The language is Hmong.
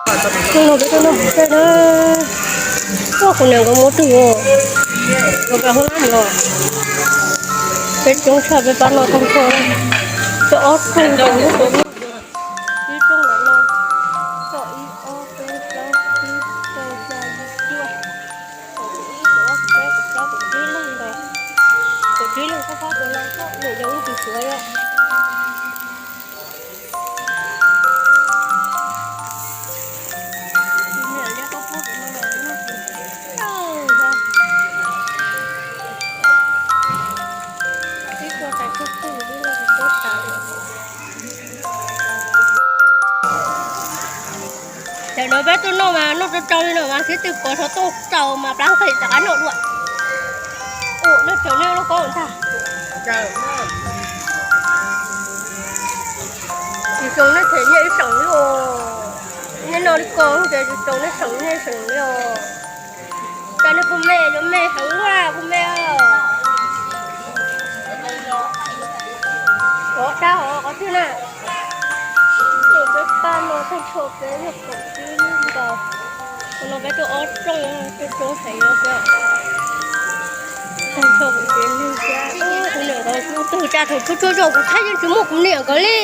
Hnub no peb tuaj noj pub tsaij na. Ua kuv niam nkawd muab twg os, nkawd pab hoob lab los. Peb coob tshaj peb pab no tag nrho. Cov ob rooj ntawm lub tau noj, ib rooj ntawm no, cov ib ob peb plaub tsib rau xya yim cuaj, kaum ib kaum ob kaum peb kaum plaub kaum tsib leej ntawd, kaum tsib leej koj pab tus no koj niam yau ib tus suav yom. Tam no peb tuaj noj mas noj tsau tsau li no mas xib tw pov xov tooj tsaus mas plab nqis rov qab noj dua. Ua noj tsaus nej lub kob ntag. Tsis zoo nej them nyiaj ib seem li os. Nej noj li ko ces tsis zoo nej seem nyiaj ib seem li os. Cas nej puas me, yuav me heev luaj puas me os. Qhov dab hov qhov twg na. Peb pab no tag nrho peb yog kaum tsib leej ntawd. Qhov no peb tuaj ob rooj, tuaj roob heev no xwb. Tag nrho kuv tsev neeg thiab kuv niam nkawd kuj twg tsa thaum tshuab tshuab zog kuv thiaj yeej tsis muaj kuv niam nkawd li.